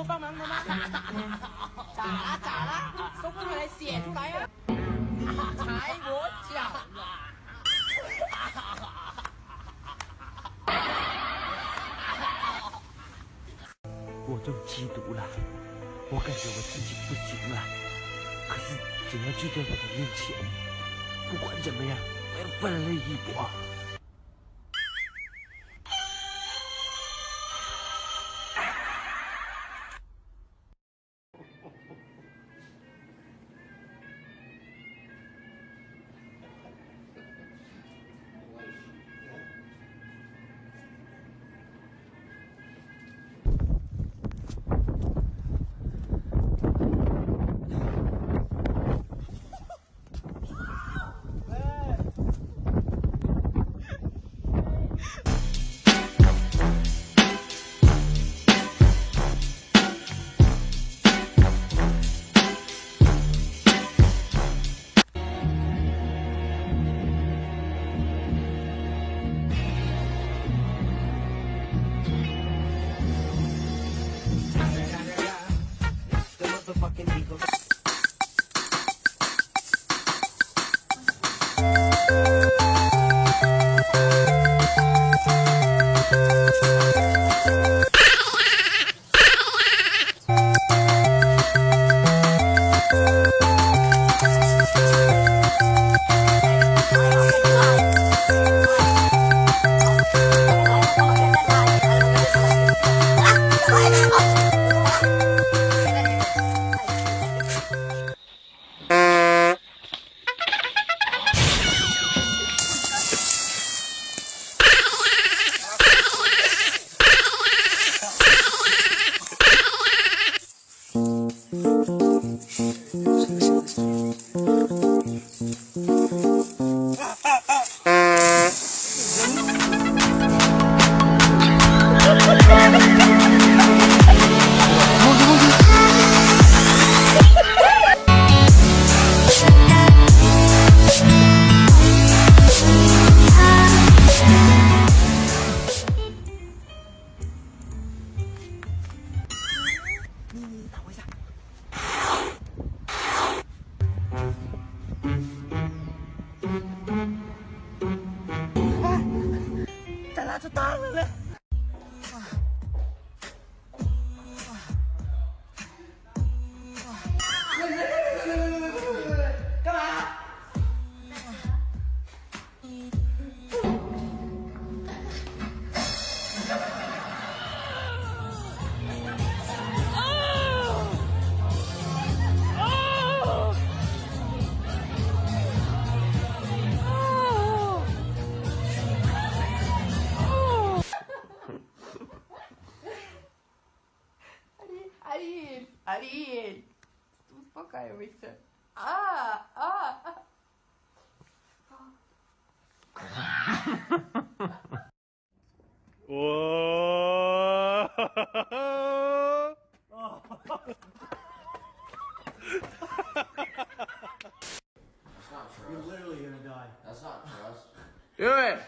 帮忙的吗？咋了咋了？说不出来写出来啊！踩我脚了！我中缉毒了，我感觉我自己不行了。可是只要就在我的面前，不管怎么样，我要奋力一搏。你打我一下。哎，咱俩就打了嘞。干嘛？ Ариэль, Ариэль, успокаивайся. That's not true. You're literally gonna die. That's not trust. Do it.